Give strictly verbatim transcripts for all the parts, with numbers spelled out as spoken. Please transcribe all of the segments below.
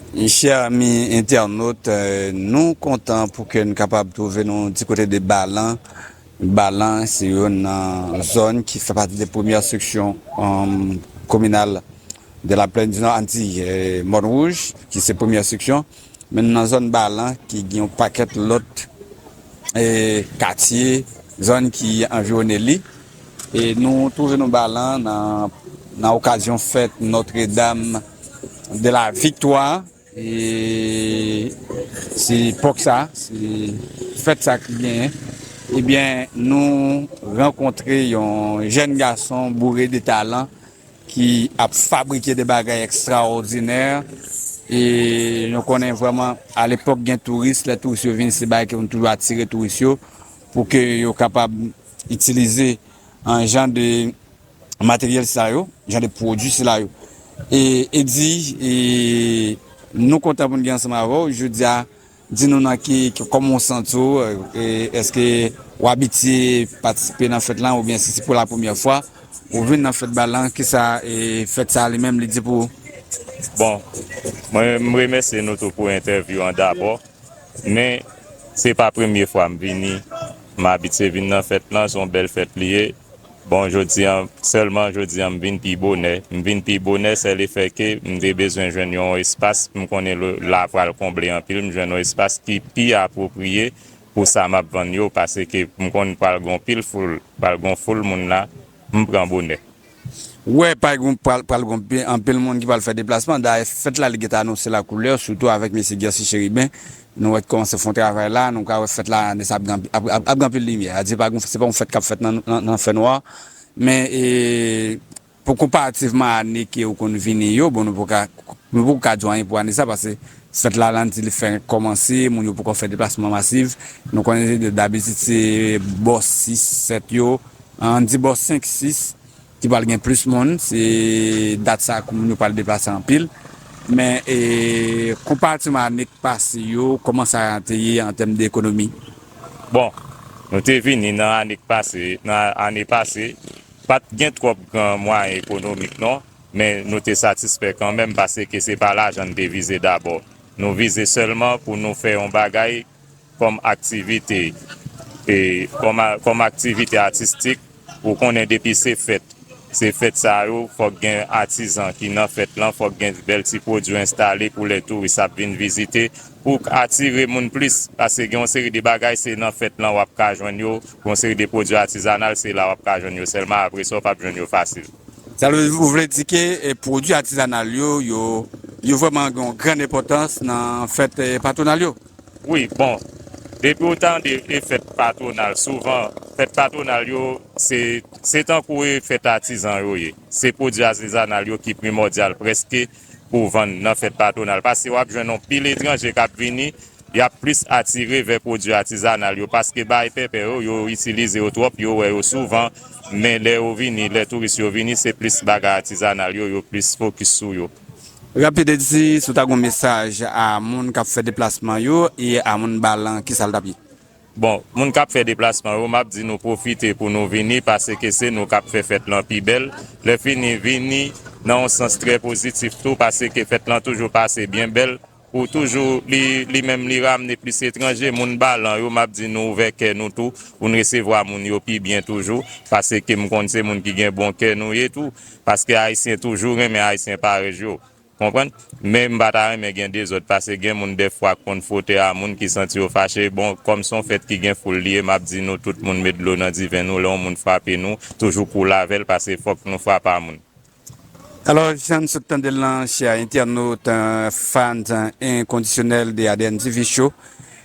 Chè ami entènot, eh, nou kontan pou ke nou kapab twouve nou di kote de Balan. Balan se youn nan zòn ki fè pati de premyè seksyon, um, kominal de la Plaine du Nord, ann di, eh, Mòn Wouj, ki se premyè seksyon. Men nou nan zòn Balan ki gen yon pakèt lòt, eh, katye, zòn ki anviwone li. E nou twouve nou Balan nan, nan okazyon fèt Notre Dame de la Victoire. E se epòk sa, se fèt sa ki genyen. Ebyen, nou rankontre yon jèn gason boure de talan ki ap fabrike de bagay ekstraòdinè. E nou konnen vrèman, alepòk, gen touris, lè touris yo vin, se bagay ki konn toujou atire touris yo, pou ke yo kapab itilize an jan de materyèl sila yo, jan de pwodui sila yo. E, Eddy, e, nou kontan pou n gen ansanm avè w jodi a. Di nou nan ki, ki, kòman w santi w, e, èske w abitye patisipe nan fèt lan, oubyen si se pou la premyè fwa ou vin nan fèt Balan, kisa, e, fèt sa li menm li di pou ou? Bon, mwen, m remèsye nou tou pou entèvyou an dabò, men se pa premye fwa m vini. M abitye vin nan fèt lan, se yon bèl fèt li ye. Bon, jodi a, sèlman jodi a, m vin pi bonè. M vin pi bonè, se lefè ke m te bezwen jwenn yon espas, m konnen lo-, la pral konble anpil, m jwenn yon espas ki pi apwopriye pou sa m ap vann yo, paske m konn pral gon pil foul, pral gon foul moun la, m pran bonè. Ou wè, pa gen pral, pral gon pi-, anpil moun ki pral fè deplasman. Dayè, fèt la, li gentan anonse la koulè, sitou avèk mesye Guercy Chérubin. Nou wè ki kòmanse fè yon travay la, nou ka wè fèt la, ane sa ap gen, ap, ap, ap gen anpil limyè. Sa di pa gon, se pa yon fèt k ap fèt nan, nan, nan fènwa. Men, e, pou konparativman ane ke ou konn vini yo, bon, nou poko ka, nou poko ka di w anyen pou ane sa, paske fèt la, ann di li fèk kòmanse, moun yo poko fè deplasman masif. Nou konnen dabitid se bò sis, sèt yo, ann di bò senk, sis, ki pral gen plis moun, se dat sa moun yo pral deplase anpil. Men, e, konparativman ane k pase yo, kòman sa te ye an tèm de ekonomi? Bon, nou te vini nan ane k pase, nan ane pase, pa t gen twòp gran mwayen ekonomik non, men nou te satisfè kanmenm paske se pa lajan n te vize dabò. Nou vize sèlman pou nou fè yon bagay kòm aktivite, e, kòm a-, kòm aktivite atistik, ou konnen depi se fèt, se fèt sa yo, fòk gen atizan ki nan fèt lan, fòk gen bèl ti pwodui enstale pou lè touris ap vin vizite, pou atire moun plis, paske gen yon seri de bagay, se nan fèt lan w ap ka jwenn yo, yon seri de pwodui atizanal, se la w ap ka jwenn yo sèlman, apre sa, w p ap jwenn yo fasil. Sa vle, ou vle di ke, e, pwodui atizanal yo, yo, yo vrèman gen yon grann enpòtans nan fèt, e, patwonal yo? Wi, bon, depi w tande e fèt patwonal, souvan, fèt patwonal yo, se, se tankou e fèt atizan yo ye. Se pwodui atizanal yo ki primòdyal prèske pou vann nan fèt patwonal. Paske w ap jwenn yon pil etranje k ap vini, y ap plis atire vè pwodui atizanal yo, paske bay pèpè yo, yo itilize yo twòp, yo wè yo souvan, men lè yo vini, lè touris yo vini, se plis bagay atizanal yo, yo plis fokis sou yo. Rapid, Eddy, si w ta gen yon mesaj a moun k ap fè deplasman yo e a moun Balan, kisa l t ap ye? Bon, moun k ap fè deplasman yo, m ap di nou pwofite pou nou vini, paske se nou k ap fè fèt lan pi bèl. Lè fini, vini nan yon sans trè pozitif tou, paske fèt lan toujou pase byen bèl. Ou toujou, li, li menm, li ramne plis etranje, moun Balan yo, m ap di nou ouvè kè nou tou, pou n resevwa moun yo pi byen toujou, paske m konn se moun ki gen bon kè nou ye tou, paske Ayisyen toujou renmen Ayisyen parèy yo, konprann? Men m pa ta renmen gen dezòd, paske gen moun dèfwa k konn fwote a moun ki santi yo fache. Bon, kòm se yon fèt ki gen foul li ye, m ap di nou tout moun met dlo nan diven nou, lè yon moun frape nou, toujou koule avè l, paske fòk nou frape a moun. Alò, jan n sot tande l lan, chè entènot, eh, fan enkondisyonèl de A D N T V Show,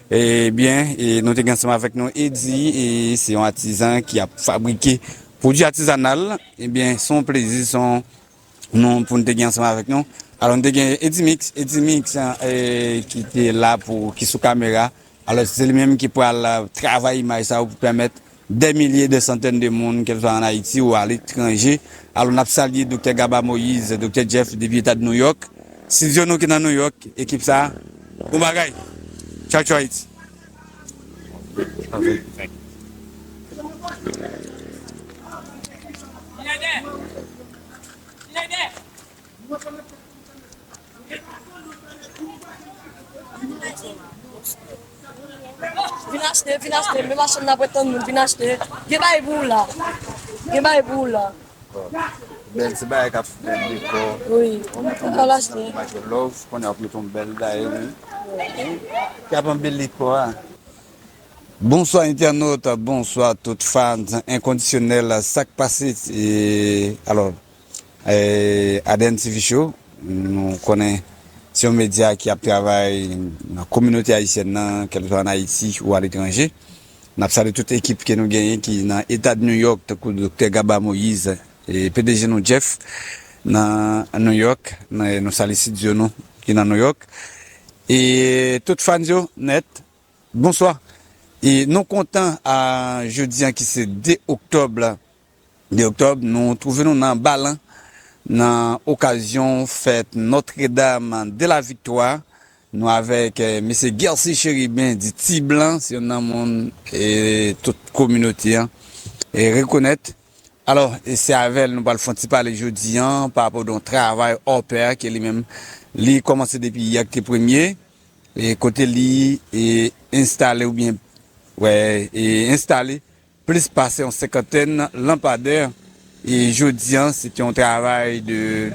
ebyen, e nou te gen ansanm avèk nou Eddy, e se yon atizan ki ap fabrike pwodui atizanal. Ebyen, se yon plezi, se yon non pou n te gen ansanm avèk nou. Alò, n te gen Eddy Mix, Eddy Mix, eh, ki te la pou, ki sou kamera. Alò, se li menm ki pral, eh, travay imaj sa yo pou pèmèt dè milye, dè santèn de moun, kèlkeswa ann Ayiti ou aletranje. Alò, n ap salye Doktè Gaba Moïse, Doktè Jeff depi Eta de New York. Estidyo nou ki nan New York, ekip sa. Bon bagay. Tchaw, tchaw, Ayiti. Vin achte, vin achte. Men machann nan ap tann moun, vin achte. Gen bagay pou ou la. Gen bagay pou ou la. Bèl ti bagay k ap fè dekò. Wi. Al achte. Love, konnen ap met yon bèl bagay, wi. K ap anbeli kò a. Bonswa entènot, bonswa tout fans enkondisyonèl, sa k pase, e, alò, e, A D N T V Show, nou konnen se yon medya ki ap travay nan kominote ayisyèn nan, kèlkeswa an Ayiti ou aletranje. N ap salye tout ekip ke nou genyen ki nan eta de New York, tankou Doktè Gaba Moïse, e P D G nou Jeff, nan New York, nan, nou salye estidyo nou ki nan New York. E tout fans yo nèt, bonswa. E nou kontan a jodi an ki se de oktòb la. De oktòb, nou twouve nou nan Balan, nan okazyon fèt Notre-Dame de la Victoire. Nou avèk, eh, mesye Guercy Chérubin, di Ti Blan, se youn nan moun, e, tout kominote an, e, rekonèt. Alò, e se avè l nou pral fè yon ti pale jodi an, pa rapò de yon travay hors pair ke li menm, li kòmanse depi yè ki te premye, e kote li, e, enstale oubyen, wè, e enstale plis pase yon senkantèn lanpadè. E jodi an, se te yon travay de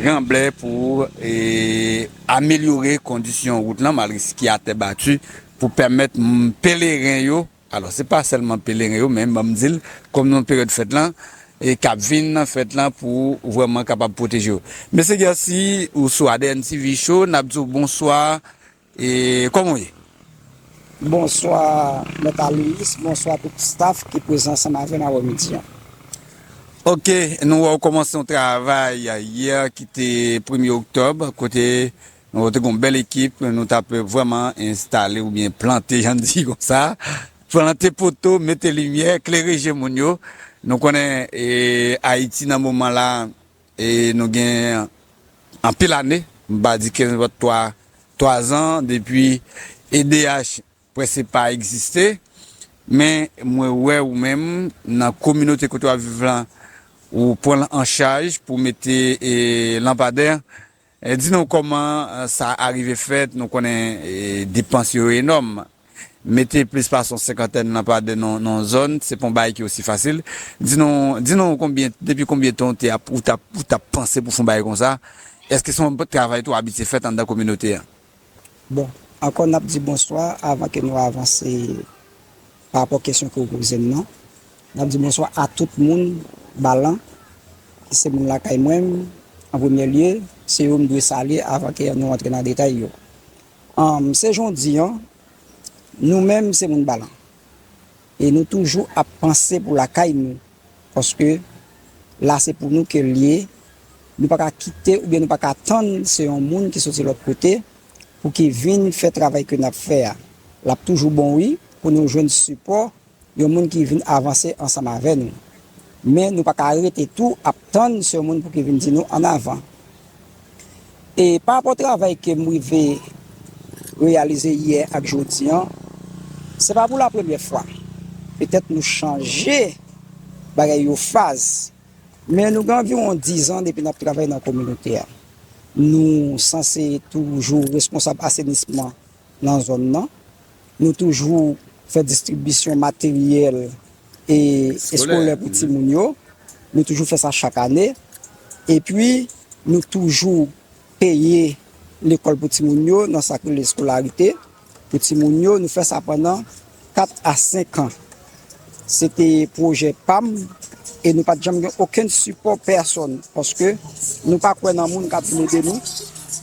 ranblè pou, e, amelyore kondisyon wout lan, malgre si ki atè bati, pou pèmèt, m, peleren yo, alò, se pa sèlman peleren yo, men ban m di l, kòm nou nan peryòd fèt lan, e k ap vin nan fèt lan pou vrèman kapab pwoteje yo. Mesye Guercy, ou sou A D N T V Show, n ap di w bonswa, e kòman w ye? Bonswa, Mèt Aloyis, bonswa tout staff ki prezan ansanm avè m avè midi an. Ok, nou wè w kòmanse yon travay yè ki te premye oktòb, kote nou te gen yon bèl ekip, nou t ap vrèman enstale oubyen plante, jan n di konsa, plante poto, mete limyè, klere je moun yo. Nou konnen, e, Ayiti nan moman la, e, nou gen anpil ane, m pa di kenz, twa, twa zan depi E D H prèske pa egziste, men mwen wè ou menm nan kominote kote w ap viv lan, ou pran l an chaj pou mete, e, lanpadè. E, di nou kòman, e, sa arive fèt, nou konnen, e, depans yo enòm. Mete plis pase yon senkantèn lanpadè nan, nan yon zòn, se pa yon bagay ki osi fasil. Di nou, di nou konbyen, depi konbyen tan w te ap, ou t ap, ou t ap panse pou fè yon bagay konsa? Èske se yon travay tou abitye fèt anndan kominote a? Bon, ankò n ap di bonswa avan ke nou avanse pa rapò kesyon ke w poze m nan. N ap di bonswa a tout moun Balan, ki se moun lakay mwen, an premye lye, se yo m dwe salye avan ke nou rantre nan detay yo. Anm, se jan w di an, nou menm se moun Balan. E nou toujou ap panse pou lakay nou. Paske la se pou nou ke l ye. Nou pa ka kite oubyen nou pa ka tann se yon moun ki soti lòt kote pou ki vin fè travay ke n ap fè a. L ap toujou bon wi pou nou jwenn sipò yon moun ki vin avanse ansanm avè nou. Men nou pa ka rete tou ap tann se yon moun pou ki vin di nou ann avan. E pa rapò travay ke m rive reyalize yè ak jodi an, se pa pou la premyè fwa. Petèt nou chanje bagay yo faz, men nou gen anviwon dizan depi n ap travay nan kominote a. Nou sanse toujou responsab asenisman nan zòn nan. Nou toujou fè distribisyon materyèl e eskolè pou timoun yo. Nou toujou fè sa chak ane. Epi, nou toujou peye lekòl pou timoun yo nan sa k rele eskolarite pou timoun yo. Nou fè sa pandan kat a senk an. Se te pwojè pa m e nou pa t janm gen okenn sipò pèsòn paske nou pa kwè nan moun k ap vin ede nou.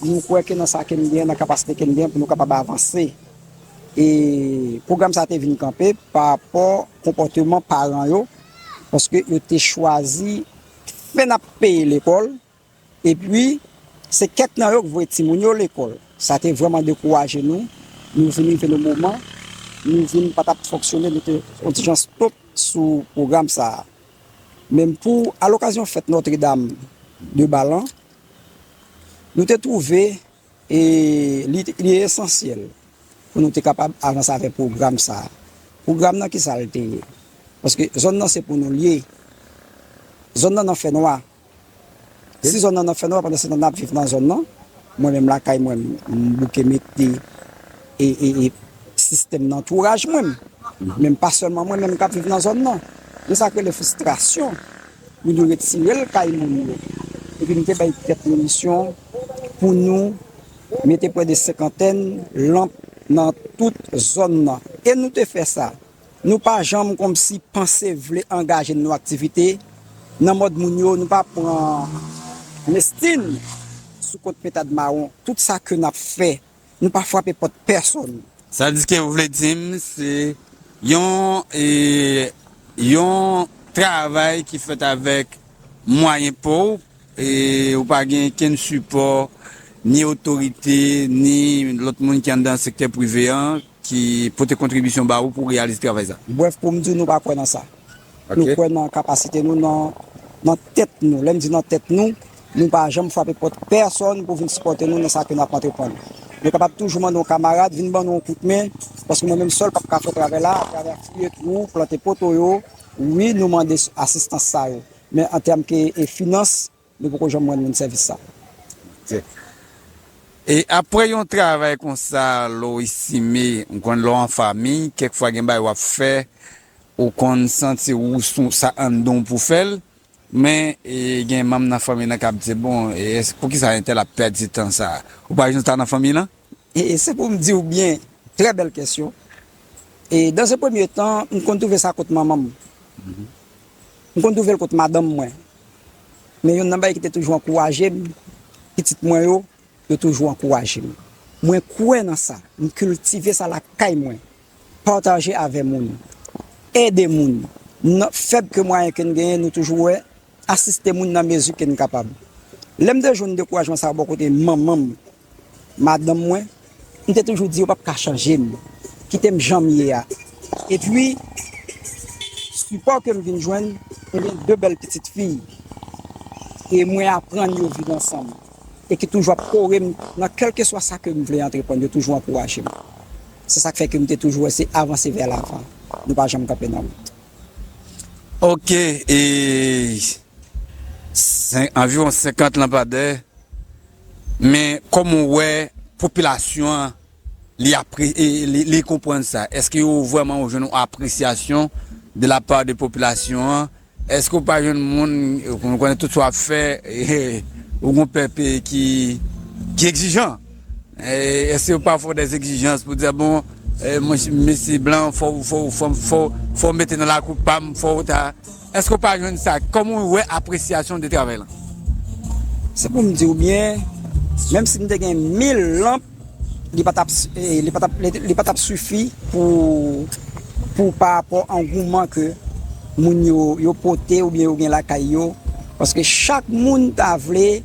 Nou kwè ke nan sa ke n gen, nan kapasite ke n gen pou nou kapab avanse. E pwogram sa a te vin kanpe pa rapò konpòteman paran yo, paske yo te chwazi fè n ap peye lekòl, epi se kèk nan yo k voye timoun yo lekòl. Sa te vrèman dekouraje nou. Nou vin rive nan moman, nou vin pa t ap fonksyone, nou te yon ti jan stop sou pwogram sa a. Men pou, alokazyon fèt Nòtredam de Balan, nou te twouve e li, li esansyèl pou nou te kapab avanse avèk pwogram sa a. Pwogram nan, ki sa l te ye? Paske zòn nan se pou nou l ye. Zòn nan nan fènwa. Si zòn nan nan fènwa, pandan se tan n ap viv nan zòn nan, mwen menm lakay mwen, m bouke mete e, e, e sistèm nan antouraj mwen. Men pa sèlman mwen menm k ap viv nan zòn nan. Men sa k rele fristrasyon, pou nou retire l kay moun yo. Epi nou te bay tèt nou misyon pou nou mete prè de senkantèn lanp nan tout zòn nan. E nou te fè sa. Nou pa janm kòmsi panse vle angaje n nan aktivite nan mòd moun yo, nou pa pran mestin sou kont pentad mawon. Tout sa ke n ap fè, nou pa frape pòt pèsonn. Sa di ke ou vle di m, se yon, e, yon travay ki fèt avèk mwayen pa w, e ou pa gen kenn sipò, ni otorite, ni lòt moun ki anndan sektè prive an, ki pote kontribisyon ba ou pou reyalize travay sa? Brèf, pou m di w, nou pa kwè nan sa. Ok. Nou kwè nan kapasite nou, nan, nan tèt nou. Lè m di nan tèt nou, nou pa janm frape pòt pèsonn pou vin sipòte nou nan sa ke n ap antreprann. Yo kapab toujou mande yon kamarad vin ban nou yon kout men, paske mwen menm sèl p ap ka fè travay la, atravè fouye twou, plante poto yo, wi, nou mande asistans sa yo. Men an tèm ke, e, finans, nou poko janm rann moun sèvis sa. Ok. E apre yon travay konsa, lè w estime, ou konn lè w an fanmi, kèk fwa gen bagay w ap fè, ou konn santi ou sou sa anndan w pou fè l, men, e, gen manm nan fanmi nan k ap di, bon, e, èske, poukisa entèl ap pèdi tan sa? Ou pa jwenn sa nan fanmi lan? E, e se pou m di w byen, trè bèl kesyon. E, dans un premier temps, m konn twouve sa kot manman m. M konn twouve l kot madanm mwen. Men youn nan bagay ki te toujou ankouraje m, pitit mwen yo, yo toujou ankouraje m. Mwen kwè nan sa, m kiltive sa lakay mwen. Pataje avè moun, ede moun. Nan fèb ke mwayen ke n genyen, nou toujou wè, asiste moun nan mezi ke n kapab. Lè m te jwenn dekourajman sa a bò kote manman m, madanm mwen, m te toujou di yo p ap ka chanje m, kite m jan m ye a. Epi, sipò ke m vin jwenn, m gen de bèl pitit fi, e mwen aprann yo viv ansanm, e ki toujou ap kore m nan kèlkeswa sa ke m vle antreprann, yo toujou ankouraje m. Se sa k fè ke m te toujou wè se avanse vè lavan, nou pa janm kanpe nan wout. Ok, e sen-, anviwon senkant lanpadè, men kòman w wè popilasyon an, li apre-, e, li, li konprann sa? Èske yo vrèman yo jwenn yon apresyasyon de la part de popilasyon an? Èske w pa jwenn moun, nou konnen tout sa w ap fè, e, ou gon pèp, e, ki, ki egzijan? E, èske yo pa fè w dè egzijans pou di, bon, e, mwen, mesye blan, fò, fò, fò, fò, fò w mete nan lakou pa m, fò w ta Èske w pa jwenn sa? Kòman w wè apresyasyon de travay lan? Se pou m di w byen, menm si m te gen mil lanp, li pa t ap, eh, li pa t ap, li, li pa t ap sifi pou, pou pa rapò angouman ke moun yo, yo pote oubyen yo gen lakay yo. Paske chak moun ta vle,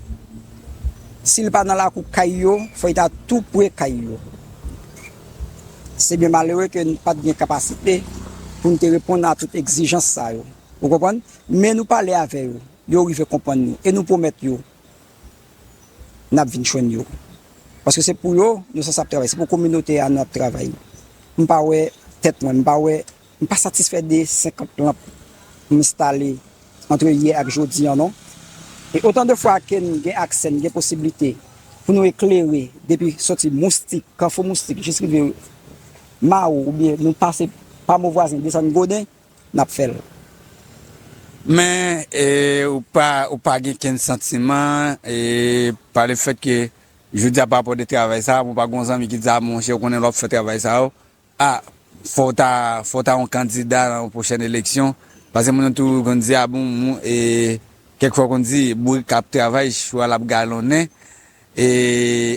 si l pa nan lakou kay yo, fò l ta tou pre kay yo. Se byen malere ke n pa t gen kapasite pou n te reponn a tout egzijans sa yo. Ou konprann? Men nou pale avè yo, yo rive konprann nou, e nou pwomèt yo n ap vin jwenn yo. Paske se pou yo nou sanse ap travay, se pou kominote a nou ap travay. M pa wè tèt mwen, m pa wè, m pa satisfè de senkant lanp m enstale antre yè ak jodi an non. E otan de fwa ke n gen aksè, n gen posiblite pou nou eklere depi soti Moustik, Kafou Moustik, jis rive Mawo, oubyen nou pase pa Mo Vwazen, desann Goden, n ap fè l. Men, e, ou pa, ou pa gen kenn santiman, e, pa le fèt ke jodi a pa rapò de travay sa, ou pa gon zanmi ki di, a, monchè, ou konnen lè w ap fè travay sa yo, a, fò w ta, fò w ta yon kandida nan yon pwochèn eleksyon. Paske moun yo toujou konn di, a, bon, moun, e, kèk fwa konn di, bourik k ap travay, chwal ap galonnen. E,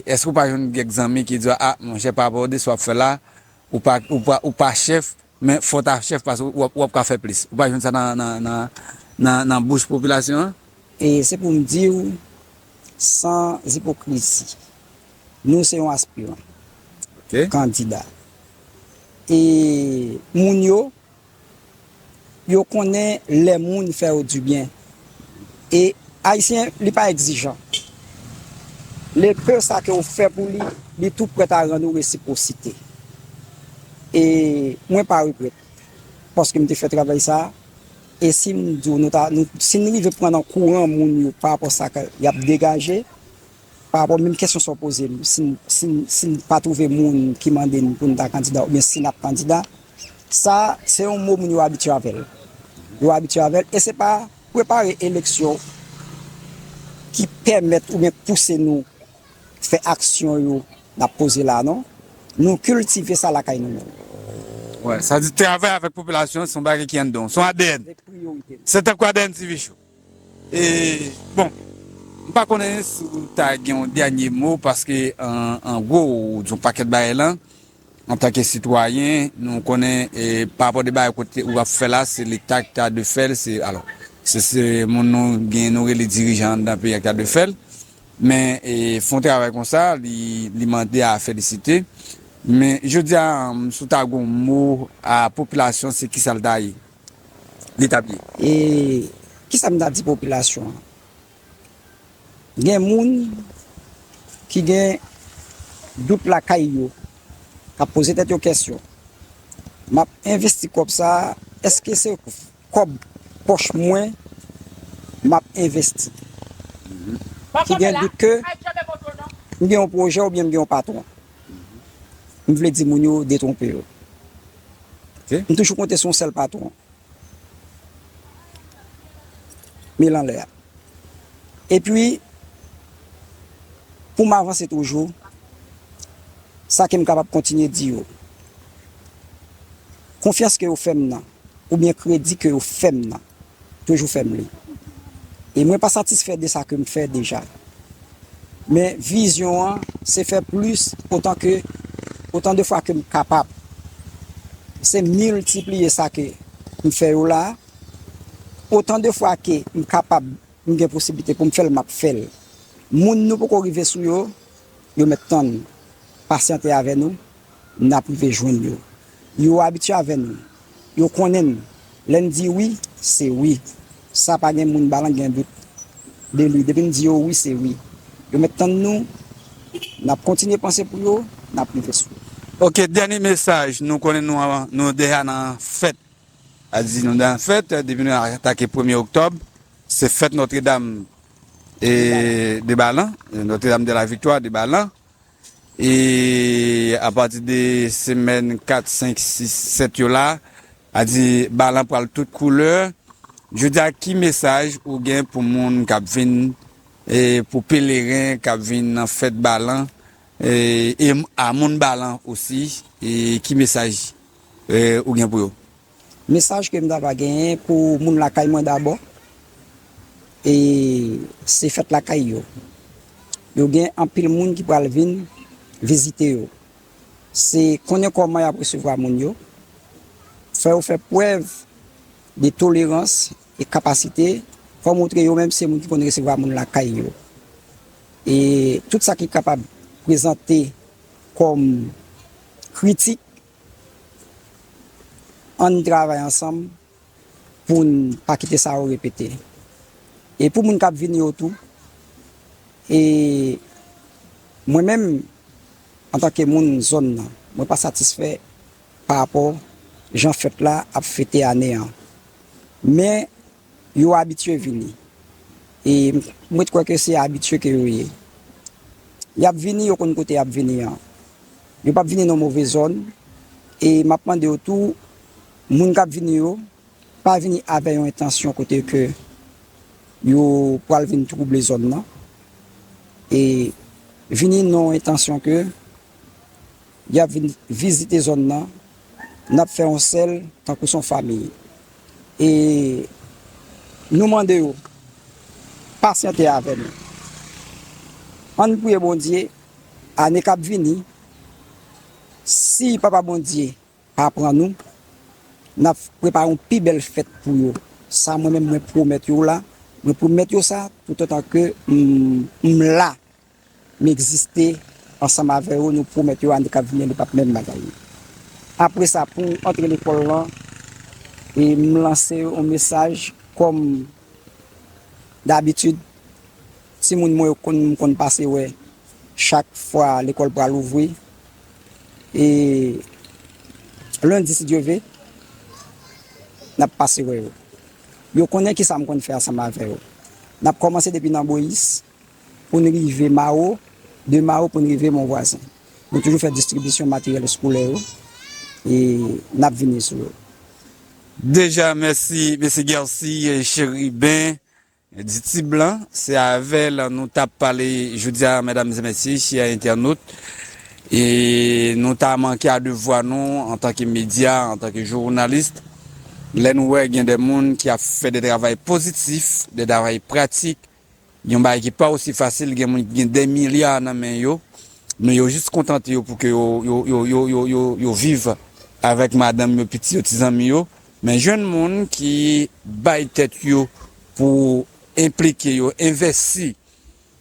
èske ou pa jwenn kèk zanmi ki di, a, monchè, pa rapò de sa w ap fè la, ou pa, ou pa, ou pa chèf, men fò w ta chèf paske w ap, w ap ka fè plis. Ou pa jwenn sa nan, nan, nan, nan, nan bouch popilasyon an? E se pou m di w, san ipokrizi, nou se yon aspiran, ok, kandida. E moun yo, yo konnen lè moun fè yo dibyen. E Ayisyen, li pa egzijan. Le peu sa ke w fè pou li, li tou prèt a rann ou resipwosite. E mwen pa regrèt, paske m te fè travay sa a. E si m di w, nou ta, nou, si n rive pran nan kouran moun yo pa rapò sa ke y ap degaje, p parapò menm kesyon sa w poze m, si n, si n, si n pa twouve moun ki mande n pou n ta kandida oubyen si n ap kandida, sa se yon mo moun yo abitye avè l. Yo abitye avè l e se pa prepare eleksyon ki pèmèt oubyen pouse nou fè aksyon yo n ap poze la, non. Nou kiltive sa lakay nou menm. Wè, sa di travay avèk popilasyon se yon bagay ki anndan w, se yon A D N. Se tankou A D N T V Show. E, bon, m pa konnen si w ta gen yon dènye mo, paske an, an gwo, ou di yon pakèt bagay lan, antanke sitwayen, nou konnen, e, pa rapò de bagay kote ou ap fè la, se Leta ki ta dwe fè l, se, alò, se, se moun nou gen, nou rele dirijan anndan peyi a ki ta dwe fè l. Men, e, fè yon travay konsa, li, li mande a felisite. Men, jodi a, si w ta gen yon mo a popilasyon, se kisa l ta ye? Li t ap ye. E kisa m ta di popilasyon an? Gen moun ki gen dout lakay yo, k ap poze tèt yo kesyon. M ap envesti kòb sa a, èske se kòb pòch mwen m ap envesti? Ki gen dout ke m gen yon pwojè oubyen m gen yon patwon. M vle di moun yo detwonpe yo. M toujou konte sou yon sèl patwon. Men l anlè a. Epi, pou m avanse toujou, sa ke m kapab kontinye di yo, konfyans ke yo fè m nan, oubyen kredi ke yo fè m nan, toujou fè m li. E mwen pa satisfè de sa ke m fè deja. Men vizyon an, se fè plis otan ke, otan de fwa ke m kapab. Se miltipliye sa ke m fè yo la, otan de fwa ke m kapab, m gen posiblite pou m fè l, m ap fè l. Moun nou poko rive sou yo, yo mèt tann, pasyante avè nou, n ap rive jwenn yo. Yo abitye avè nou. Yo konnen n. Lè n di wi, se wi. Sa pa gen moun balan gen dout de li. Depi n di yo wi, se wi. Yo mèt tann nou, n ap kontinye panse pou yo, n ap rive sou yo. Ok, dènye mesaj, nou konnen nou, nou deja nan fèt. A di nou nan fèt, depi nou atake premye oktòb, se fèt Nòtredam e de Balan, Notre-Dame de la Victoire de Balan. E apati de semèn kat, senk, sis, sèt yo la, a di Balan pral tout koulè. Jodi a, ki mesaj ou gen pou moun k ap vin, e pou peleren k ap vin nan fèt Balan, e, e a moun Balan osi, e ki mesaj, e, ou gen pou yo? Mesaj ke m ta va genyen pou moun lakay mwen dabò, e se fèt lakay yo. Yo gen anpil moun ki pral vin vizite yo. Se konnen kòman y ap resevwa moun yo, fè yo fè prèv de tolerans e kapasite, fè w montre yo menm se moun ki konn resevwa moun lakay yo. E tout sa ki kapab prezante kòm kritik, ann travay ansanm pou n pa kite sa yo repete. E pou moun k ap vini yo tou, e mwen menm, antanke moun zòn nan, mwen pa satisfè pa rapò jan fèt la ap fete ane an. Men, yo abitye vini. E m ret kwè ke se abitye ke yo ye. Y ap vini, yo konn kote y ap vini an. Yo p ap vini nan move zòn. E m ap mande yo tou, moun k ap vini yo, pa vini avè yon entansyon kote ke yo pral vin twouble zòn nan. E vini nan yon entansyon ke y ap vin vizite zòn nan, n ap fè yon sèl tankou s on fanmi. E nou mande yo pasyante avè nou. Ann priye Bondye, ane k ap vini, si Papa Bondye pa pran nou, n ap prepare yon pi bèl fèt pou yo. Sa mwen menm mwen pwomèt yo la, mwen pwomèt yo sa toutotan ke m, m la. M egziste ansanm avè yo, nou pwomèt yo ane k ap vini li p ap menm bagay. Apre sa, pou antre lekòl lan, e m lanse yon mesaj kòm dabitid, timoun mwen yo konn, m konn pase wè chak fwa lekòl pral ouvri. E lendi, si Dye ve, n ap pase wè yo. Yo konnen kisa m konn fè ansanm avè yo. N ap kòmanse depi nan boyis, pou n rive Mawo, de Mawo pou n rive Mon Vwazen. Nou toujou fè distribisyon materyèl eskolè yo, e n ap vini sou yo. Deja, mèsi, mèsi Guercy Chérubin, di Ti Blan, se avè l nou t ap pale jodi a, medam e mesye, chè entènot. E nou ta manke a devwa nou antanke medya, antanke jounalis. Lè nou wè gen de moun ki ap fè de travay pozitif, de travay pratik, yon bagay ki pa osi fasil, gen moun ki gen de milya nan men yo, men yo jis kontante yo pou ke yo, yo, yo, yo, yo, yo, yo viv avèk madanm yo, pitit yo, ti zanmi yo. Men jwenn moun ki bay tèt yo pou enplike yo, envèsti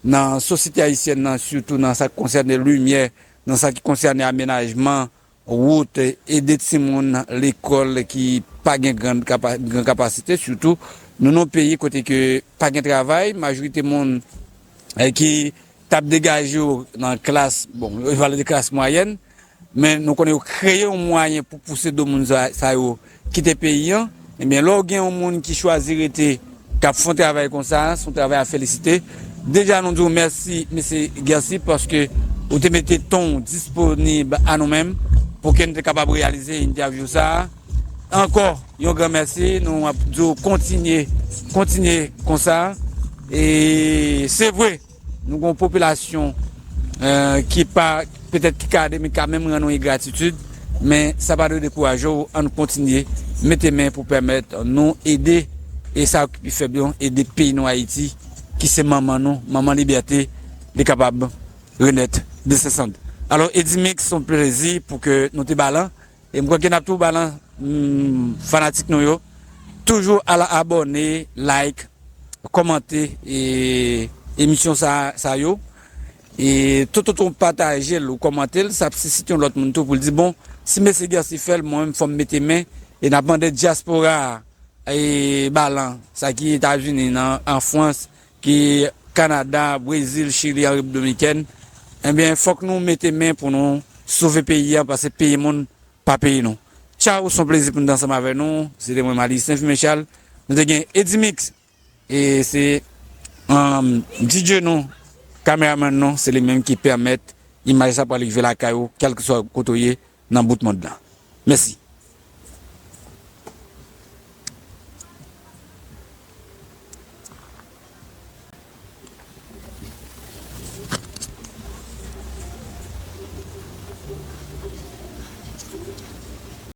nan sosyete ayisyèn nan, sitou nan sa k konsène limyè, nan sa ki konsène amenajman, wout, ede timoun lekòl ki pa gen gran, kapa, gran kapasite, sitou nou nan yon peyi kote ke pa gen travay, majorite moun eh, ki t ap degaje yo nan klas, bon, yo pale de klas mwayèn, men nou konnen yo kreye yon mwayen pou pouse do moun sa, sa yo kite peyi an. Ebyen, lè w gen yon moun ki chwazi rete, k ap fè yon travay konsa, se yon travay a felisite. Deja, nou di w mèsi, mesye Guercy, paske ou te mete tan w disponib a nou menm pou ke n te kapab reyalize entèvyou sa a. Ankò, yon gran mèsi. Nou ap di w kontinye, kontinye konsa. E se vre, nou gen yon popilasyon eh, ki pa, petèt ki ka ade, men ka menm rann nou engratitid, men sa pa dwe dekouraje w, ann kontinye mete men pou pèmèt nou ede, e sa ki pi fèb yo, ede peyi nou Ayiti, ki se manman nou, manman libète, li kapab renèt de se sand. Alò, Edimix, se yon plezi pou ke nou te ba lan, e m kwè ke n ap tou ba lan, mm, fanatik nou yo. Toujou al abòne, like, kòmante e, emisyon sa, sa yo. E toutotan w pataje l, ou kòmante l, sa ap sisite yon lòt moun tou pou l di, bon, si mesye Guercy fè l, mwen menm fò m mete men. E n ap mande dyaspora a, e ba lan, sa ki Etazini, nan, an Frans, ki Kanada, Brezil, Chili, an Repiblik Dominikèn, ebyen, fòk nou mete men pou nou sove peyi a, paske peyi moun pa peyi nou. Tchaw, se yon plezi pou n te ansanm avè nou. Se te mwen, Malis Senfime Chal. Nou te gen Edimix, e se um, D J nou, kameramann nou, se li menm ki pèmèt imaj sa pral rive lakay ou, kèlkeswa kote w ye nan bout mond lan. Mèsi.